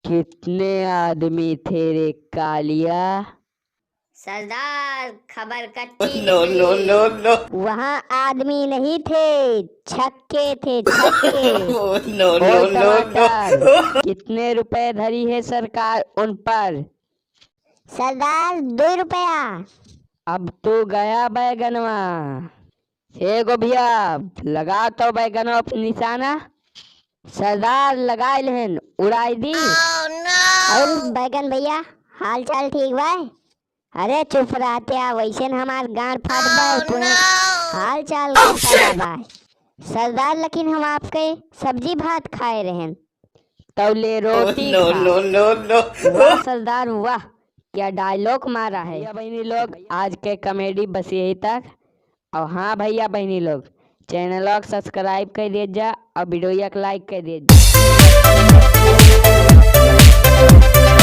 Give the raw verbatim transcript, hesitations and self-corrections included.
कितने आदमी थे रे कालिया? सरदार, खबर कच्ची नहीं। No, no, no। वहाँ आदमी नहीं थे, छक्के थे, छक्के। No, no, no, no। कितने रुपए धरी है सरकार उन पर? सरदार, दुइ रुपया। अब तू गया बैगनवा। हे गोभिया, लगा तो बैगनवा पे निशाना। सरदार लगाए लेहन, उड़ाई दी। और बैगन भैया, हाल चाल ठीक बा? अरे चुप रहते आ, वैसे न हमार गांड फाट बा, तुम्हें हाल चाल कैसा बा? सरदार, लेकिन हम आपके सब्जी भात खाए रहन। तौले रोटी खा। No, no, no। वाह सरदार वाह, क्या dialogue मारा है। भैया बहनी लोग, आज के comedy बस यही तक। और हाँ भैया बहनी लोग, channel को subscribe कर दिया जा और video को like कर दिया जा।